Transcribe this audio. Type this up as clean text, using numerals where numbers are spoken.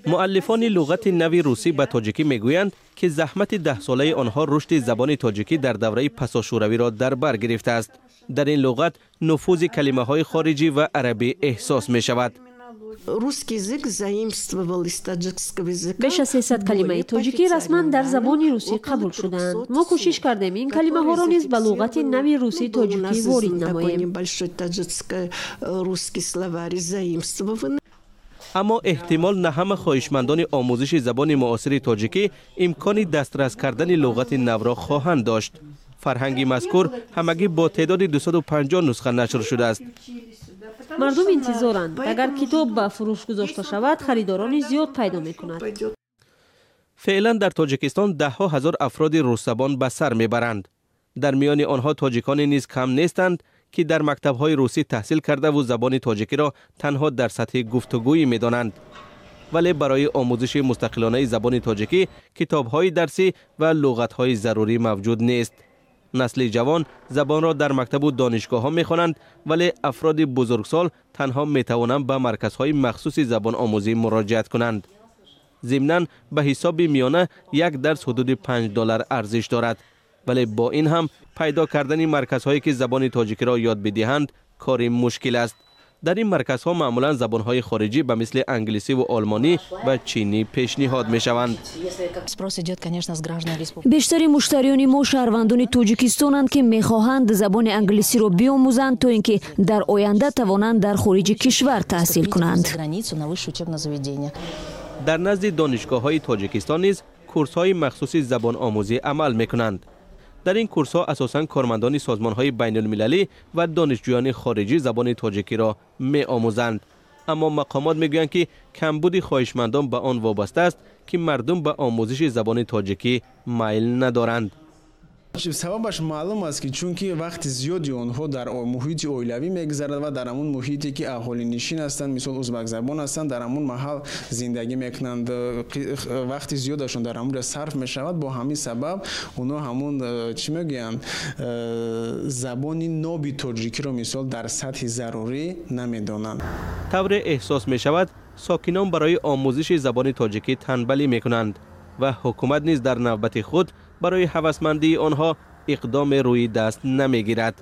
Муаллифони луғати нави русӣ ба тоҷикӣ мегӯянд, ки заҳмати 10-солаи онҳо рушди забони тоҷикӣ дар давраи пасошӯравиро дар бар гирифтааст. Дар ин луғат нуфузи калимаҳои хориҷӣ ва арабӣ эҳсос мешавад. Русский язык заимствовал из таджикского языка. Беш аз 300 калимаи тоҷикӣ расман дар забони русӣ қабул шудаанд. Мо кӯшиш кардем, ин калимаҳоро низ ба луғати нави русӣ тоҷикӣ ворид намоем. Небольшой таджикско-русский словарь заимствован. Аммо эҳтимол на ҳама хоҳишмандони омӯзиши забони муосири тоҷикӣ имкони дастрас кардани луғати навро хоҳанд дошт. Фарҳанги мазкур ҳамагӣ бо теъдоди 250 нусха нашр шудааст. Мардум интизоранд. Агар китоб ба фурӯш гузошта шавад, харидорони зиёд пайдо мекунад. Феълан дар Тоҷикистон даҳҳо ҳазор афроди русзабон ба сар мебаранд. Дар миёни онҳо тоҷиконе низ кам нестанд, ки дар мактабҳои русӣ таҳсил кардаву забони тоҷикиро танҳо дар сатҳи гуфтугӯӣ медонанд. Вале барои омӯзиши мустақилонаи забони тоҷикӣ китобҳои дарсӣ ва луғатҳои зарурӣ мавҷуд нест. Насли ҷавон забонро дар мактабу донишгоҳҳо мехонанд, вале афроди бузургсол танҳо метавонанд ба марказҳои махсуси забономӯзӣ муроҷиат кунанд. Зимнан, ба ҳисоби миёна як дарс ҳудуди 5 доллар арзиш дорад. Вале бо ин ҳам пайдо кардани марказҳое, ки забони тоҷикиро ёд бидиҳанд, кори мушкил аст. Дар ин марказҳо маъмулан забонҳои хориҷӣ ба мисли англисиву олмонӣ ва чинӣ пешниҳод мешаванд. Бештари муштариёни мо шаҳрвандони тоҷикистонанд, ки мехоҳанд забони англисиро биомӯзанд, то ин ки дар оянда тавонанд дар хориҷи кишвар таҳсил кунанд. Дар назди донишгоҳҳои Тоҷикистон низ курсҳои махсуси забономӯзӣ амал мекунанд. Дар ин курсҳо асосан кормандони созмонҳои байнулмилалӣ ва донишҷӯёни хориҷӣ забони тоҷикиро меомӯзанд. Аммо мақомот мегӯянд, ки камбуди хоҳишмандон ба он вобаста аст, ки мардум ба омӯзиши забони тоҷикӣ майл надоранд. Сабабаш маълум аст, ки чунки вақти зиёди онҳо дар муҳити оилавӣ мегузарад ва дар ҳамун муҳите, ки аҳолинишин ҳастанд, мисол, узбакзабон ҳастанд, дар ҳамун маҳал зиндагӣ мекунанд, вақти зиёдашон дар ҳамунҷо сарф мешавад. Бо ҳамин сабаб онҳо ҳамун, чӣ мегӯянд, забони ноби тоҷикиро, мисол, дар сатҳи зарурӣ намедонанд. Тавре эҳсос мешавад, сокинон барои омӯзиши забони тоҷикӣ танбалӣ мекунанд ва ҳукумат низ дар навбати худ барои ҳавасмандии онҳо иқдоме рӯи даст намегирад.